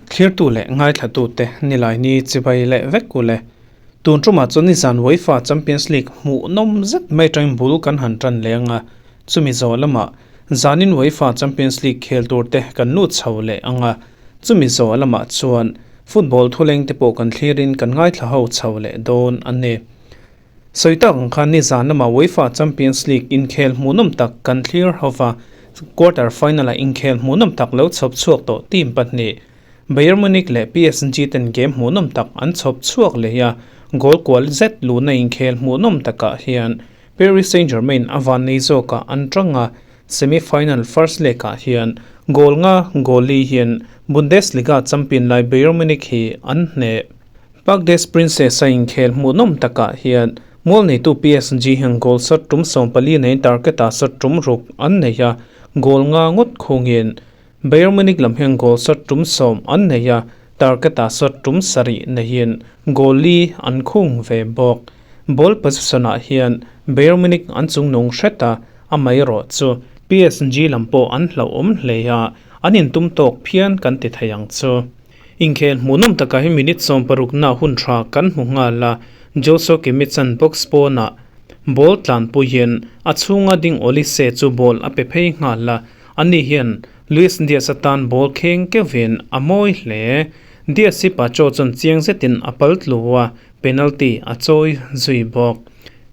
Thlirtu leh ngaithlatute Nilaini chibai leh vek u le. Tun tumah chuan nizan UEFA Champions League hmuhnawm zet mai atangin bul kan han tan leh ang a, chumi zawh lamah zanin UEFA Champions League khel turte kan lut chho leh ang a, chumi zawh lamah chuan football thuleng te pawh kan thlirin kan ngaithla ho chho leh dawn a ni. Sawi tak ang khan nizan lama UEFA Champions League inkhel hmuhnawm tak kan thlir ho va, quarter final-ah inkhel hmuhnawm tak lo chhawp chhuak tawh team pahnih Bayern Munich leh PSG ten game hmuhnawm tak an chhawp chhuak leh a, goal kual zet luhna inkhel hmuhnawm takah hian Paris Saint-Germain a vannei zawkah an tang a, semi-final first leg-ah hian goal nga goal li hian Bundesliga champion lai Bayern Munich hi an hneh. Parc des Princes a inkhel hmuhnawm takah hian mual neitu PSG hian goal shot tum 14 neiin target-ah shot tum ruk an nei a, goal nga ngawt khungin Bayern Munich lam hian goal shot tum 10 an nei a, target-ah shot tum sarih neiin goal li an khung ve bawk. Ball possession-ah hian Bayern Munich an chungnung hret a, amaherawh chu PSG lam pawh an hlauhawm hle a, an intum tawk phian kan ti thei ang chu. Inkhel hmuhnawm takah hi minute 60 na hun tha kan hmu nghal a, Joshua Kimmich-a'n box pawnah ball tlanpuiin a chhunga ding Olise chu ball a pe phei nghal a, ani hian Luis Diaz atan ball kheng keuhin a mawi hle. Diaz hi Pacho chuan chiang zetin a pal tlu a, penalty a chawi zui bawk.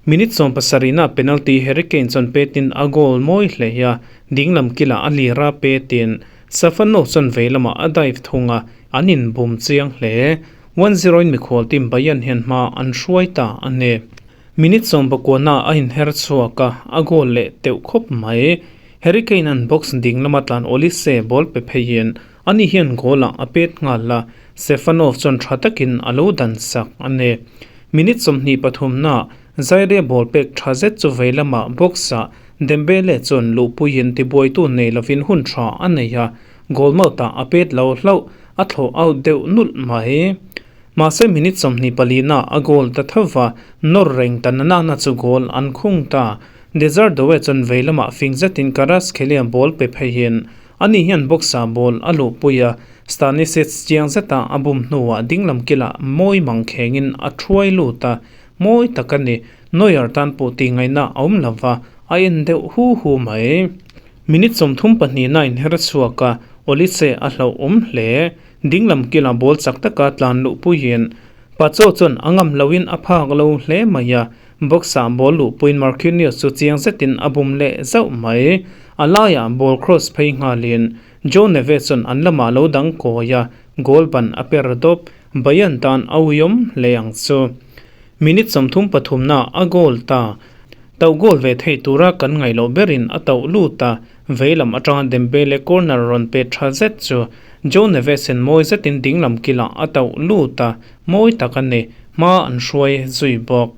Minute 70 na penalty Harry Kane chuan petin a goal mawi hle a, dinglam kilah a lira petin Safanov chuan vei lamah a dive thung a, an inbum chiang hle. 1-0 in mikhual team Bayern hian hma an hruai ta a ni. Minute 19 a inher chhuak a, a goal leh teuh khawp mai. Harry Kane an box ding lama tlan Olise ball pe pheiin ani hian goal ah a pet nghal a, Stefanov chuan tha takin a lo dan sak a ni. Minute 23 na Zaire ball pek tha zet chu vei lamah box ah Dembele chuan luhpuiin tibuaitu nei lovin hun tha a nei a, goal mouth-ah a pet lo hlauh, a thlawh out deuh nulh mai. Mahse minute 24 na a goal ta tho va, nawr reng ta na na chu goal an khung ta. Desire Doue chuan vei lamah fing zetin Kvaratskhelia ball pe pheiin ani hian box-ah ball a luhpui a, Stanisic chiang zeta a bum hnuah dinglam kilah mawi mang khengin a thuai lut a, mawi tak a ni. Neuer tan pawh tih ngaihna a awm lo va, a en deuh hu hu mai. Minute 32 na inher chhuak a, Olise a hlauhawm hle. Dinglam kila ball chak taka tlan luhpuiin Pacho chuan a ngam loin a phak lo hle mai a, box-ah ball luhpuiin Marquinhos chu chiang zetin a bum leh zauh mai. A laiah ball cross phei nghalin Joe Neves chuan an lamah lo dang kawi a, goal ban a per dawp. Bayern tan a uiawm hle ang chu. Minute 33 na a goal ta. Tauh goal ve thei tura kan ngaih loh berin a tauh lut a, veilam atanga Dembele corner rawn pe tha zet chu Joe Neves-in mawi zetin dinglam kilah a tauh lut a, mawi tak a ni, hma an hruai zui bawk.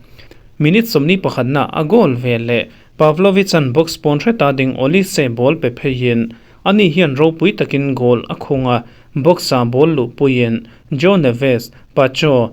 Minute 41 na a goal ve leh Pavlovic-a'n box pawn hreta ding Olise ball pe pheiin ani hian ropui takin goal a khung a, box-ah ball luhpuiin Joe Neves, Pacho,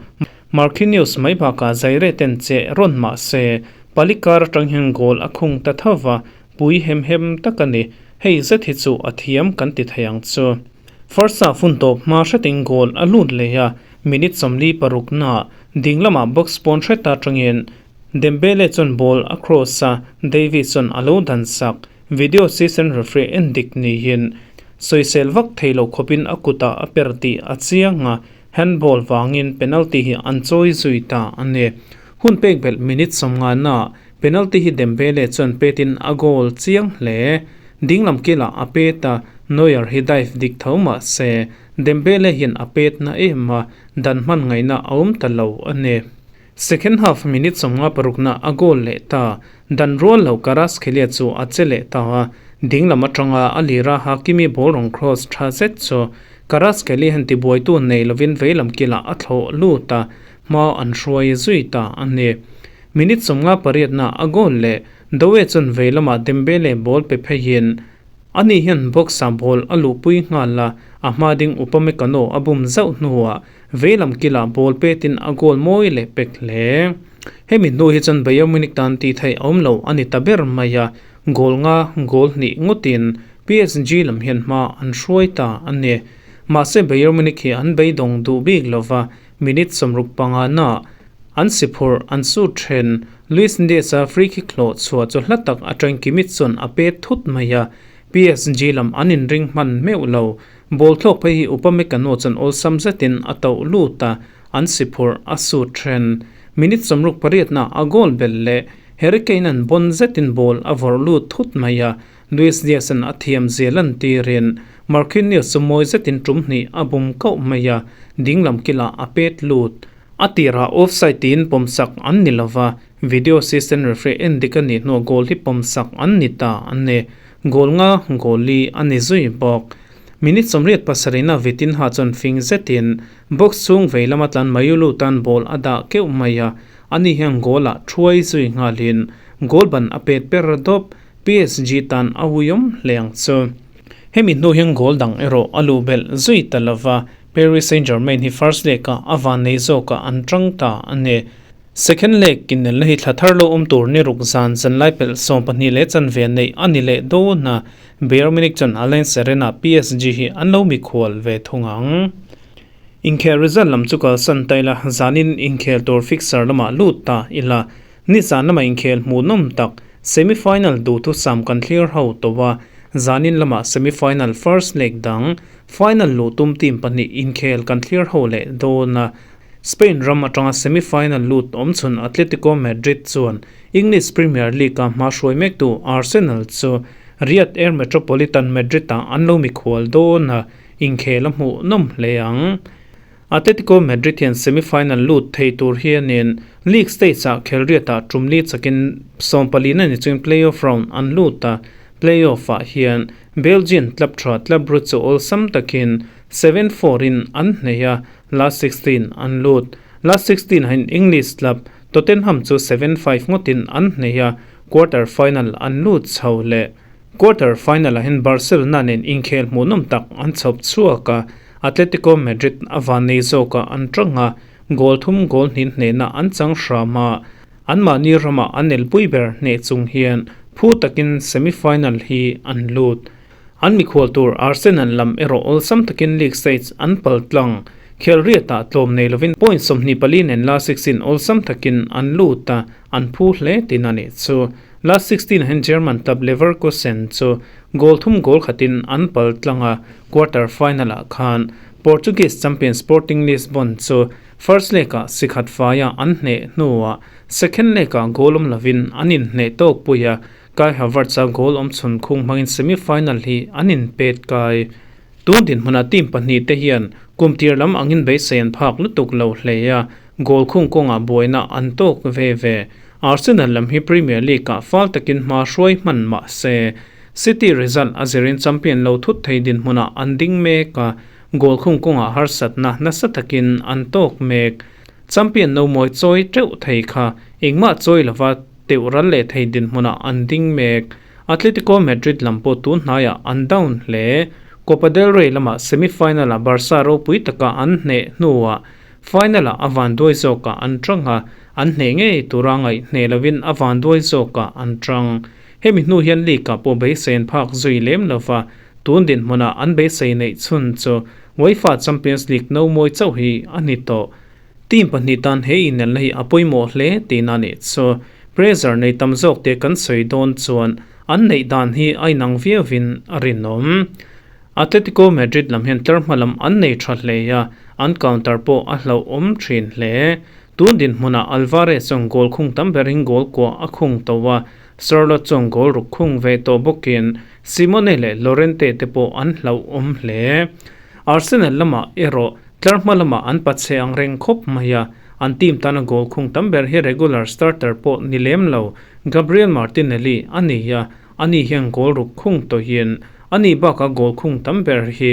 Marquinhos mai bakah Zaire ten che rawn mah se, Palikar atang hian goal a khung ta tho va, pui hem hem tak a ni. Hei zet hi chu a thiam kan ti thei ang chu. First half hun tawp hma hretin goal a lut leh a, minute 46 na ding lamah box pawn hreta atangin Dembele chuan ball a cross a, Davies chuan a lo dan sak. Video assistant referee en dik niin sawisel vak thei lo khawpin a kutah a per tih a chiang a, Handball vangin penalty hi an chawi zui ta a ni. Hun pek belh minute 50 na penalty hi Dembele chuan petin a goal chiang hle. Dinglam kilah a pet a, Neuer hi dive dik tho mah se Dembele hian a pet na em a, dan hman ngaihna a awm ta lo a ni. Second half minute 56 na a goal leh ta, dan rual lo Kvaratskhelia chu a che leh ta a, dinglam atanga a lira Hakimi ball rawn cross tha zet chu Kvaratskhelia hian tibuaitu nei lovin veilam kilah a thlawh lut a, hma an hruai zui ta a ni. Minute 58 na a goal leh Doue chuan veilamah Dembele ball pe pheiin ani hian box-ah ball a luhpui nghal a, a hma ding Upamecano a bum zauh hnuah veilam kilah ball petin a goal mawi leh pek hle. Hemi hnu hi chuan Bayern Munich tan tih theih a awm lo a ni ta ber mai a, goal nga goal hnih ngawtin PSG lam hian hma an hruai ta a ni. Mahse Bayern Munich hi an beidawng duh bik lova, minute 65 na an si phurh an su then. Luis Diaz-a free kick hlawh chhuah chu hla tak atang Kimmich chuan a pet thut mai a, PSG lam an inring hman meuh lo. Ball thlawk phei hi Upamecano chuan awlsam zetin a tauh lut a, an si phurh a su then. Minute 68 na a goal belh leh Harry Kane-a'n bawn zetin ball a vawrh lut thut mai a, Luis Diaz-a'n a thiam zia lantirin Marquinhos chu mawi zetin tum hnih a bum kauh mai a, dinglam kilah a pet lut. A tirah offside tiin pawmsak an ni lova, video assistant referee en dik a nih hnuah goal hi pawmsak an ni ta a ni. Goal nga goal li a ni zui bawk. Minute 87 na Vitinha chuan fing zetin box chhung vei lama tlan Mayulu tan ball a dah keuh mai a, ani hian goal ah thuai zui nghalin goal ban a pet per dawp. PSG tan a uiawm hle ang chu. Hemi hnu hian goal dang erawh a luh belh zui ta lova, Paris Saint-Germain hi first leg-ah a van nei zawkah an tang ta a ni. Second leg inelna hi thla thar lo awm tur ni ruk zan zanlai pelh 12:15 neih a ni leh dawn a, Bayern Munich chuan Allianz Arena PSG hi an lo mikhual ve thung ang. Inkhel result lam chu kalsan ta ila, zanin inkhel tur fixture lamah lut ta ila. Nizan lama inkhel hmuhnawm tak semi-final duhthusam kan thlir ho tawh a, zanin lama semi-final first leg dang final luh tum team pahnih inkhel kan thlir ho leh dawn a. Spain ram atanga semi-final lut awmchhun Atletico Madrid chuan English Premier League-a hma hruai mektu Arsenal chu Riyadh Air Metropolitan Madrid-ah an lo mikhual dawn a, inkhel a hmuhnawm hle ang. Atletico Madrid hian semi-final lut thei tur hianin league stage-ah khelriatah tum li chakin 14 ni chungin play-off round an lut a, play-off-ah hian Belgian club tha Club Brugge chu awlsam takin 7-4 in an hneh a, last 16 an lut. Last 16 ah hian English club Tottenham chu 7-5 ngawtin an hneh a, quarter final an lut chho leh. Quarter final-ah hian Barcelona nen inkhel hmuhnawm tak an chhawp chhuak a, Atletico Madrid a van nei zawkah an tang a, goal thum goal hnin hnehna an chang hram a, anmahni ramah an elpui ber hneh chung hian phu takin semi-final hi an lut. An mikhual tur Arsenal lam erawh awlsam takin league stage an pal tlang. Khelriatah tlawm nei lovin point 24 nen last 16 awlsam takin an lut a, an phu hle tin a nih chu. Last 16 ah hian German club Leverkusen chu goal thum goal khatin an pal tlang a, quarter final ah khan Portuguese champion Sporting Lisbon chu first leg ah si khat faia an hneh hnuah second leg ah goal awm lovin an inhneh tawk pui a, Kai Havertz a goal awm chhun khung hmangin semi final hi an inpet kai. Tun dinhmunah team pahnih te hian kum tir lam angin beisei an phak lutuk lo hle a, goal khung kawngah buaina an tawk ve ve. Arsenal lam hi Premier League-ah fal takin hma hruai hman mah se, City result a zirin champion lo thut thei dinhmunah an ding mek a, goal khung kawngah harsatna nasa takin an tawk mek. Champion no mawi chawi teuh thei kha engmah chawi lova teuh ral leh thei dinhmunah an ding mek. Atletico Madrid lam pawh tun hnaiah an down hle. Copa del Rey lamah semi-final-ah Barca ropui taka an hneh hnuah final-ah a vanduai zawkah an tang a, an hneh ngei tura ngaih hneh lovin a vanduai zawkah an tang. Hemi hnu hian league-ah pawh beisei an phak zui lem lova, tun dinhmunah an beisei neih chhun chu UEFA Champions League no mawi chauh hi a ni tawh. Team pahnih tan he inelna hi a pawimawh hle tihna a nih chu. Pressure nei tam zawk te kan sawi dawn chuan an neih dan hi a inang viauin a rinawm. Atletico Madrid lam hian tlar hma lam an nei tha hle a, an counter pawh a hlauhawm thin hle. Tun dinhmunah Alvarez chuan goal khung tam berin goal kuah a khung tawh a, Sorloth chuan goal ruk khung ve tawh bawkin Simone leh Llorente te pawh an hlauhawm hle. Arsenal lamah erawh Tlar hma lamah an pachhe ang reng khawp mai a, an team tana goal khung tam ber hi regular starter pawh ni lem lo Gabriel Martinelli a ni a, ani hian goal ruk khung tawhin ani bakah goal khung tam ber hi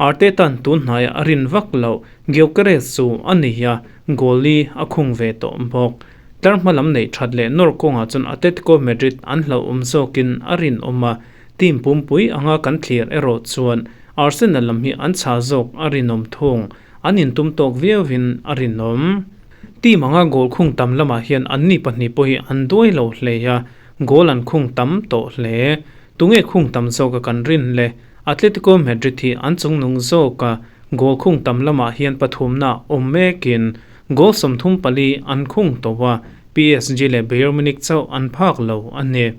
Arteta'n tun hnaiah a rin vak loh Gyökeres chu a ni a, goal li a khung ve tawh bawk. Tlar hma lam neih that leh nawr kawngah chuan Atletico Madrid an hlauhawm zawkin a rinawm a, team pumpui anga kan thlir erawh chuan Arsenal lam hi an chhah zawk a rinawm thung, an intum tawk viauin a rinawm. Team anga goal khung tam lamah hian anni pahnih pawh hi an duai lo hle a, goal an khung tam tawh hle. Tunge khung tam zawka kan rin le? Atletico Madrid hi an chungnung zawk a, goal khung tam lamah hian pathumna awm mekin goal 34 an khung tawh a, PSG leh Bayern Munich chauh an phak lo a ni.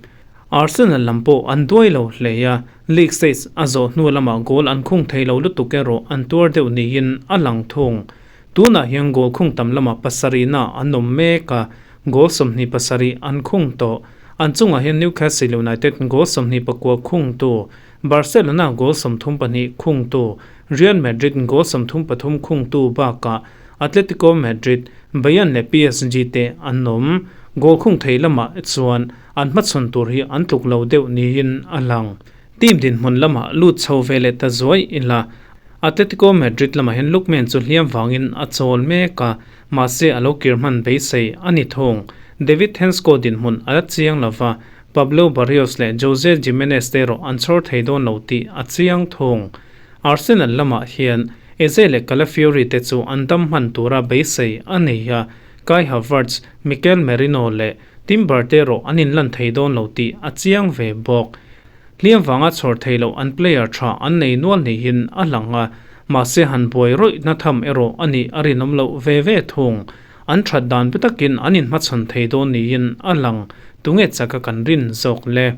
Arsenal lam pawh an duai lo hle a, league stage a zawh hnu lamah goal an khung thei lo lutuk erawh an tuar deuh niin a lang thung. Tunah hian goal khung tam lamah pasarihna an awm mek a, goal 27 an khung tawh. An chungah hian Newcastle United goal 29 khungtu, Barcelona goal 32 khungtu, Real Madrid goal 33 khungtu bakah Atletico Madrid, Bayern leh PSG te an awm. Goal khung thei lamah chuan an hmachhawn tur hi an tluk lo deuh niin a lang. Team dinhmun lamah lut chho ve leh ta zuai ila, Atletico Madrid lamah hian Lookman chu hliam vangin a chawl mek a, mahse a lo kir hman beisei a ni thung. David Hancko dinhmun a la chiang lo va, Pablo Barrios leh Jose Gimenez te erawh an chhawr thei dawn lo tih a chiang thung. Arsenal lamah hian Eze leh Calafiori te chu an dam hman tura beisei a nei a, Kai Havertz, Mikel Merino leh Timber te erawh an inlan thei dawn lo tih a chiang ve bawk. Hliam vanga chhawr thei loh an player tha an nei nual niin a lang a, mahse han buai rawihna tham erawh a nih a rinawm loh ve ve thung. An that dan pe takin an inhmachhawn thei dawn niin a lang. Tunge chaka kan rin zawk le?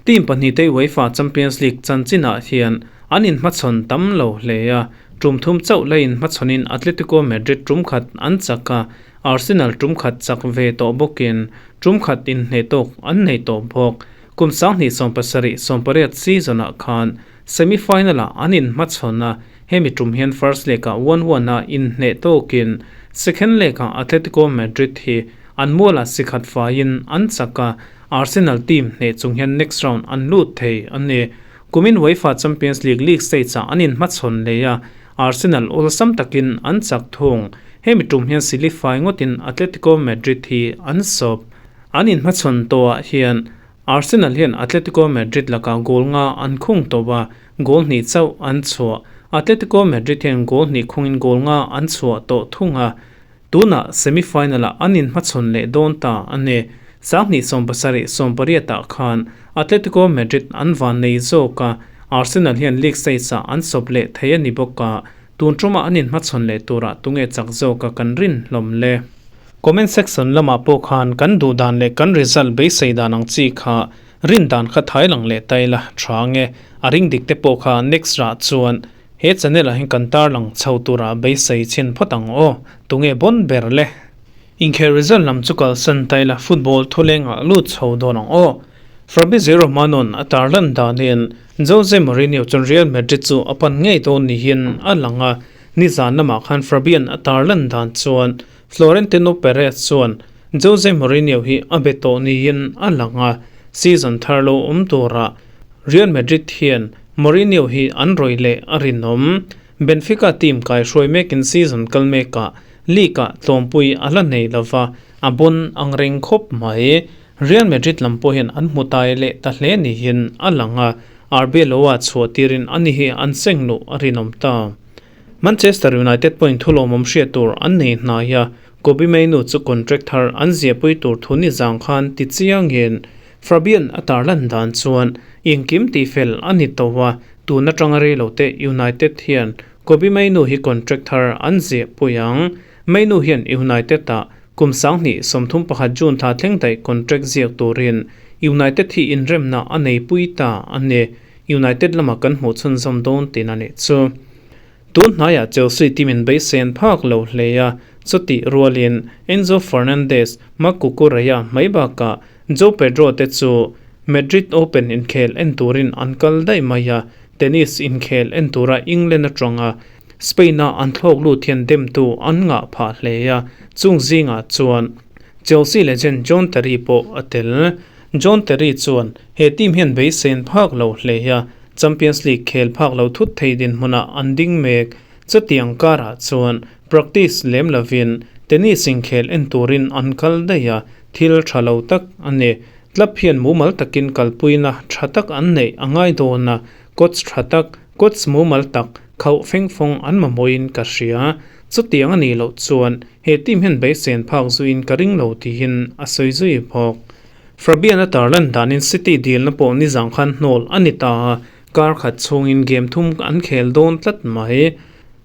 Team pahnihte UEFA Champions League chanchinah hian an inhmachhawn tam lo hle a, tum thum chauh la inhmachhawnin Atletico Madrid tum khat an chak a, Arsenal tum khat chak ve tawh bawkin tum khat inhneh tawk an nei tawh bawk. Kum 2017 18 season-ah khan semi-final-ah an inhmachhawn a, hemi tum hian first leg-ah 1-1 a inhneh tawkin second leg-ah Atletico Madrid hi an mualah sikhat faiin an chak a, Arsenal team hneh chung hian next round an lut thei a ni. Kumin UEFA Champions League league stage-ah an inhmachhawn leh a, Arsenal awlsam takin an chak thung. Hemi tum hian sili fai ngawtin Atletico Madrid hi an sawp. An inhmachhawn tawhah hian Arsenal hian Atletico Madrid lakah goal nga an khung tawh a, goal hnih chauh an chhuah. Atletico Madrid hian goal hnih khungin goal nga an chhuah tawh thung a, tunah semi-final-ah an inhmachhawn leh dawn ta a ni. 2017 18-ah khan Atletico Madrid an van nei zawk a, Arsenal hian league stage-ah an sawp leh thei a ni bawk a, tun tumah an inhmachhawn leh turah tunge chak zawk a kan rin hlawm le. Comment section lamah pawh khan kan duh dan leh kan result beisei dan ang chi kha rin dan kha thai lang leh ta ila tha nge a ring dik te pawh kha next rah chuan he channel ah hian kan tar lang chho tura beisei chhin phawt ang aw tunge bon ber le. Inkhel result lam chu kalsan ta ila football thuleng ah lut chho dawn ang aw. Fabrizio Romano-n a tar lan danin Jose Mourinho chuan Real Madrid chu a pan ngei dawn niin a lang a, nizan lamah khan Fabian a tar lan dan chuan Florentino Perez chuan Jose Mourinho hi a be tawh niin a lang a, season thar lo awm turah Real Madrid hian Mourinho hi an rawih leh a rinawm. Benfica team kaihruai mekin season kal mekah league-ah tlawmpui a la nei lova, a bon ang reng khawp mai. Real Madrid lam pawh hian an hmu tai leh ta hle niin a lang a, Arbeloa chhuah tirin ani hi an seng luh a rinawm ta. Manchester United pawhin thulawmawm hriat tur an nei hnai a, Kobbie Mainoo chu contract thar an ziahpui tur thu ni zang khan ti chiangin Fabian a tarlan dan chuan engkim tihfel a ni tawh a, tun atanga rei lo te United hian Kobbie Mainoo hi contract thar an ziahpui ang. Mainoo hian United ah kum 2031 June thla thleng daih contract ziak turin United hi inremna a neipui ta a ni. United lamah kan hmuh chhunzawm dawn tin a nih chu. Tun hnaiah Chelsea team in beisen phak lo hle a, chutih rualin Enzo Fernandez, Marc Cucurella mai bakah Joao Pedro te chu Madrid Open inkhel en turin an kal daih mai a, tennis inkhel en tura England atanga Spain-a an thlawk lut hian demtu an ngah phah hle a, chung zingah chuan Chelsea legend John Terry pawh a tel. John Terry chuan he team hian beisen phak lo hle a, Champions League khel phak lo thut thei dinhmunah an ding mek. Chutiang karah chuan practice lem lovin tennis inkhel en turin an kal daih a, thil tha lo tak a ni. Club hian mumal takin kalpuina tha tak an neih a ngai dawn a, coach tha tak, coach mumal tak khauh feng fawng an mamawhin ka hria. Chutiang a nih loh chuan he team hian beisen phak zuiin ka ring lo tiin a sawi zui bawk. Fabian a tarlan danin City dilna pawh nizang khan hnawl a ni ta a, kar khat chhungin game thum an khel dawn tlat mai.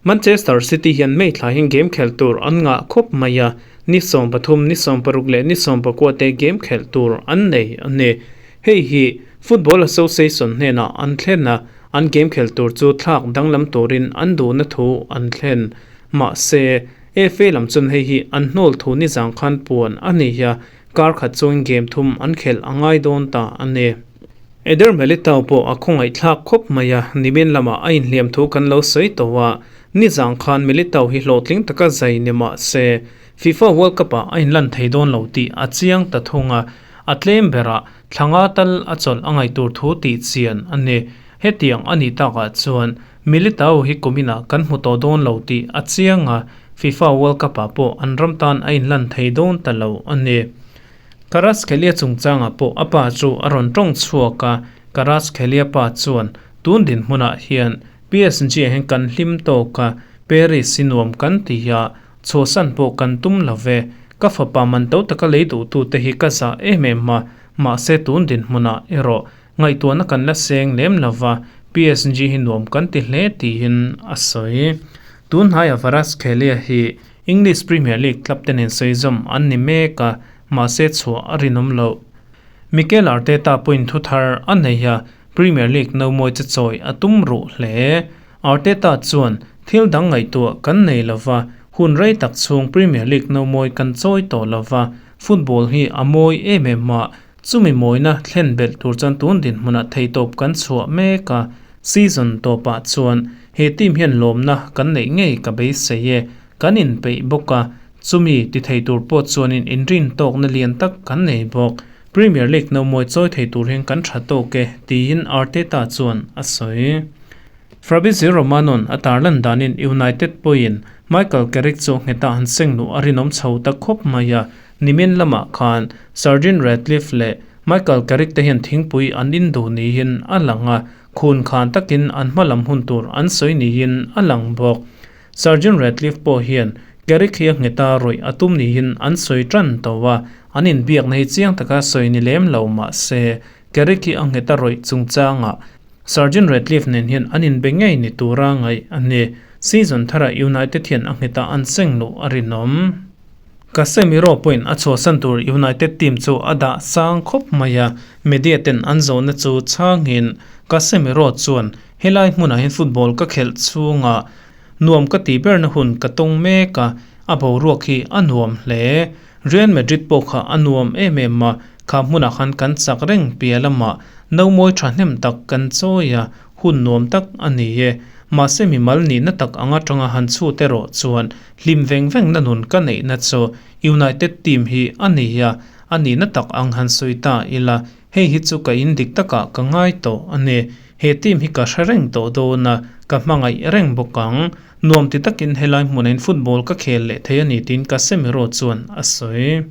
Manchester City hian May thla hian game khelh tur an ngah khawp mai a, ni 13, ni 16 leh ni 19 te game khelh tur an nei a ni. Hei hi Football Association hnenah an thlen a, an game khelh tur chu thlak danglam turin an duhna thu an thlen. Mahse, FA lam chuan hei hi an hnawl thu nizang khan puan a ni a, kar khat chungin game thum an khelh a ngai dawn ta a ni. Eder Militao pawh a khawngaihthlak khawp mai a, nimin lamah a inhliam thu kan lo sawi tawh a, nizang khan Militao hi hlawhtling taka zai ni mah se, FIFA World Cup-ah a inlan thei dawn lo tih a chiang ta thung a, a tlem berah thla nga tal a chawlh a ngaih tur thu tih chian a ni. Hetiang a nih takah chuan Militao hi kuminah kan hmu tawh dawn lo tih a chiang a, FIFA World Cup-ah pawh an ram tan a inlan thei dawn ta lo a ni. Kvaratskhelia chungchangah pawh a pa chu a rawn tawng chhuak a, Kvaratskhelia pa chuan tun dinhmunah hian PSG ah hian kan hlim tawk a, Paris hi nuam kan ti a, chhuahsan pawh kan tum lo ve, ka fapa man to taka lei duhtute hi ka zah em em a, mahse tun dinhmunah erawh ngaihtuahna kan la seng lem lo va, PSG hi nuam kan ti hle tiin a sawi. Tunhnaiah Kvaratskhelia hi English Premier League club te nen sawi zawm an ni mek a, mahse chhuah a rinawm loh. Mikel Arteta pawhin thu thar a nei a, Premier League nomawi che chawi a tum ruh hle. Arteta chuan, Thil dang ngaihtuah kan nei lo va, hun rei tak chhung Premier League nomawi kan chawi tawh lo va, football hi a mawi em em a, chumi mawina thlen belh tur chuan tun dinhmunah theitawp kan chhuah mek a, season tawpah chuan he team hian lawmna kan neih ngei ka beisei e. Kan inpeih bawk a, chumi ti thei tur pawh chuanin inrin tawkna lian tak kan nei bawk. Premier League nomawi chawi thei tur hian kan tha tawk e, tiin Arteta chuan a sawi. Fabrizio Romano'n a tarlan danin United pawhin Michael Carrick chu ngheta han seng luh a rinawm chho ta khawp mai a, nimin lamah khan Sir Jim Ratcliffe leh Michael Carrick te hian thingpui an induh niin a lang a, khun khan takin an hmalam hun tur an sawi niin a lang bawk. Sergeant Ratcliffe pawh hian Carrick hi a ngheta rawih a tum niin an sawi tan tawh a, an inbiakna hi chiang taka sawi ni lem lo mah se, Carrick hi a ngheta rawih chungchangah Sergeant Ratcliffe nen hian an inbe ngei ni tura ngaih a ni. Season tharah United hian a ngheta an seng luh a rinawm. Casemiro pawhin a chhuahsan tur United team chu a dah sang khawp mai a, media ten an zawhna chu chhangin Casemiro chuan Helai hmunah hian football ka khelh chhungah nuam ka tih berna hun ka tawng mek a, a boruak hi a nuam hle. Real Madrid pawh kha a nuam em em a, kha hmunah khan kan chak reng piah lamah nomawi thahnem tak kan chawi a, hun nuam tak a ni e. Mahse mimal nihna tak ang atanga han chhut erawh chuan hlim veng vengna nun ka neihna chu United team hi a ni a, a nihna tak ang han sawi ta ila Hei hi chu ka in dik takah ka ngai tawh a ni. He team hi ka hre reng tawh dawn a, ka hmangaih reng bawk ang. Nuam ti takin helai hmunain football ka khel leh thei a ni tiin Casemiro chuan a sawi.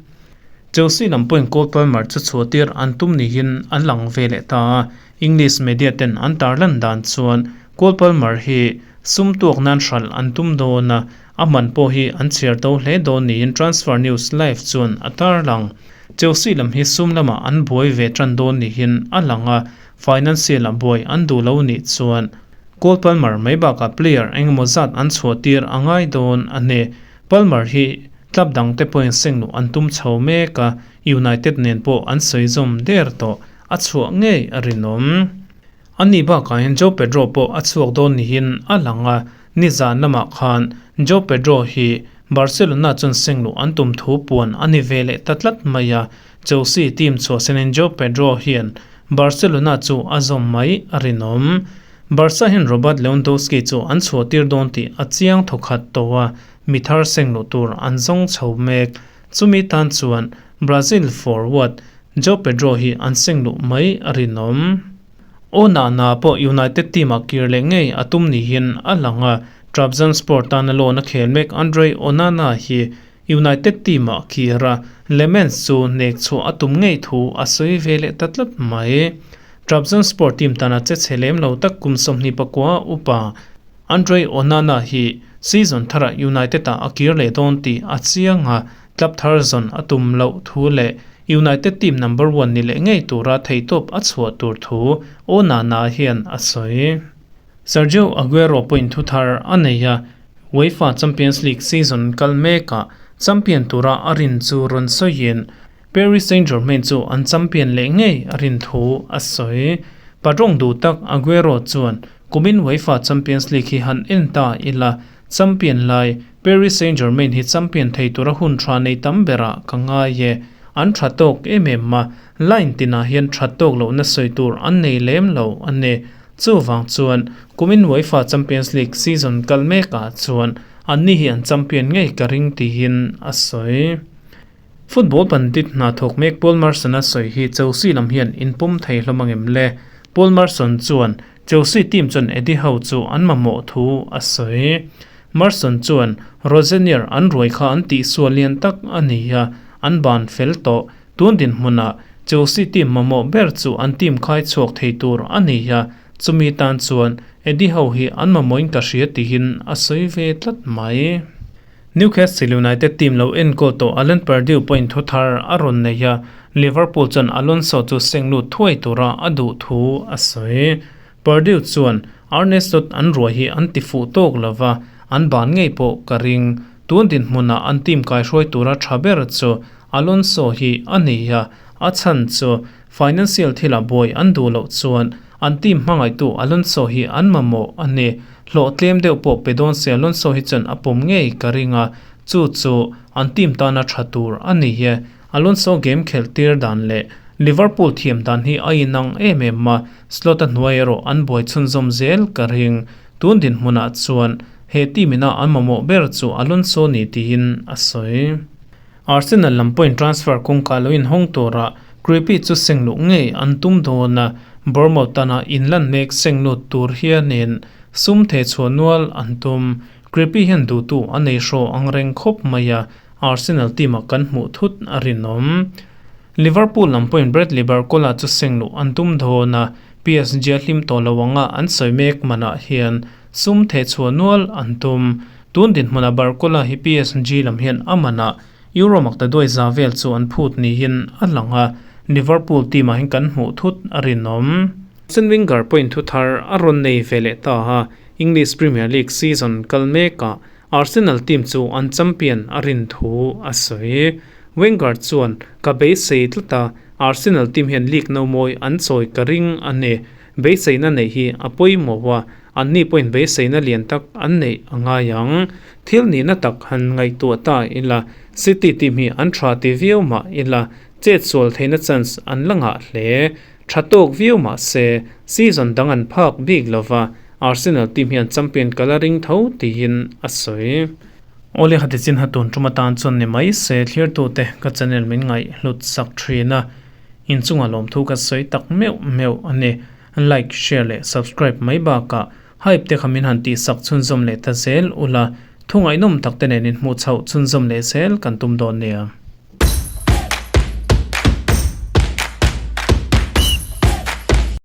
Chelsea lam pawhin Cole Palmer chu chhuahtir an tum niin an lang ve leh ta a, English media ten an tarlan dan chuan Cole Palmer hi sum tuak nan hralh an tum dawn a, a man pawh hi an chhiar to hle dawn niin Transfer News Live chuan a tarlang. Chelsea lam hi sum lamah an buai ve tan dawn niin a lang a, financial-a buai an duh lo nih chuan Cole Palmer mai bakah player engemaw zat an chhuah tir a ngai dawn a ni. Palmer hi club dangte pawhin sengluh an tum chho mek a, United nen pawh an sawi zawm der tawh, a chhuah ngei a rinawm. A ni bakah hian Joe Pedro pawh a chhuak dawn niin a lang a, nizan lamah khan Joe Pedro hi Barcelona chuan sengluh an tum thu puan a ni ve leh ta tlat mai a, Chelsea team chhuahsanin Joe Pedro hian Barcelona chu a zawm mai a rinawm. Barca hian Robert Lewandowski chu an chhuahtir dawn tih a chiang thawkhat tawh a, mi thar sengluh tur an zawng chho mek. Chumi tan chuan Brazil forward Joe Pedro hi an sengluh mai a rinawm. Onana pawh United team-ah kir leh ngei a tum niin a lang a, Trabzonspor tana loan a khel mek Andre Onana hi United team-ah kir a, Lemens chu nek chhuah a tum ngei thu a sawi ve leh ta tlat mai. Trabzonspor team tana che chhe lem lo tak kum 24 upa Andre Onana hi Season tharah United-ah a kir leh dawn tih a chiang a, club thar zawn a tum loh thu leh United team number one ni leh ngei tura theihtawp a chhuah tur thu Onana hian a sawi. Sergio Aguero pawhin thu thar a nei a, UEFA Champions League season kal mekah champion tura a rin chu rawn sawiin Paris Saint-Germain chu an champion leh ngei a rin thu a sawi. Patrawng duh tak Aguero chuan kumin UEFA Champions League hi han en ta ila, champion lai Paris Saint-Germain hi champion thei tura hun tha nei tam berah ka ngai e. An tha tawk em em a, line tinah hian tha tawk lohna sawi tur an nei lem lo a ni. Chuvang chuan kumin UEFA Champions League season kal mekah chuan anni hi an champion ngei ka ring tiin a sawi. Football pandit hna thawk mek Paul Merson-a sawi hi Chelsea lam hian inpawm thei hlawm ang em le? Paul Merson chuan Chelsea team chuan Eddie Howe chu an mamawh thu a sawi. Merson chuan Rosenior an ruai kha an tihsual lian tak a ni a, an ban fel tawh. Tun dinhmunah Chelsea team mamawh ber chu an team khai chhuak thei tur a ni a, chumi tan chuan Eddie Howe hi an mamawhin ka hria tihin a sawi ve tlat mai. Newcastle United team lo enkawl tawh Alan Pardew pawhin thu thar a rawn nei a, Liverpool chuan Alonso chu seng lut thuai tura a duh thu a sawi. Pardew chuan, Arne Slot an ruai hi an ti fuh tawk lo va, an ban ngei pawh ka ring. Tun dinhmunah an team kaihruai tura tha ber chu Alonso hi a ni a, a chhan chu financial thilah buai an duh loh chuan an team hmangaihtu Alonso hi an mamawh a ni. Hlawh tlem deuh pawh pe dawn se Alonso hi chuan a pawm ngei ka ring a, chu chu an team tana tha tur a ni e. Alonso game khelh tir dan leh Liverpool thiam dan hi a inang em em a, Slot-a hnuai erawh an buai chhunzawm zel ka ring. Tun dinhmunah chuan he team ina an mamawh ber chu Alonso ni tiin a sawi. Arsenal lam pawhin transfer kawngka lo inhawng tura Creepy chu seng luh ngei an tum dawn a, Bournemouth tana inlan mek seng lut tur hianin sum theh chhuah nual an tum. Creepy hian duhtu a nei hraw ang reng khawp mai a, Arsenal team-ah kan hmuh thut a rinawm. Liverpool lam pawhin Bradley Barcola chu seng luh an tum dawn a, PSG a hlim tawh lo anga an sawi mek manah hian Sum theh chhuah nual an tum. Tun dinhmunah Barcola hi PSG lam hian a manah Euro makta duai za vel chu an phut niin a lang a, Liverpool team ah hian kan hmuh thut a rinawm. Arsene Wenger pawhin thu thar a rawn nei ve leh ta a, English Premier League season kal mekah Arsenal team chu an champion a rin thu a sawi. Wenger chuan, Ka beisei tlat a, Arsenal team hian league no mawi an chawi ka ring a ni. Beiseina neih hi a pawimawh a, anni pawhin beiseina lian tak an neih a ngai ang. Thil nihna tak han ngaihtuah ta ila, City team hi an tha ti viau mah ila, chet sual theihna chance an la ngah hle. Tha tawk viau mah se, season dang an phak bik lova, Arsenal team hian champion ka la ring tho tiin a sawi. Awle hati chin ha tun tum atan chuan ni mai se, thlirtute ka channel min ngaihhlut sak thin a. Inchunga lawmthu ka sawi tak meuh meuh a ni. Like, share leh subscribe mai bakah hype te kha min han tihsak chhunzawm leh ta zel ula, thu ngaihnawm tak te nen inhmuh chhoh chhunzawm leh zel kan tum dawn nia.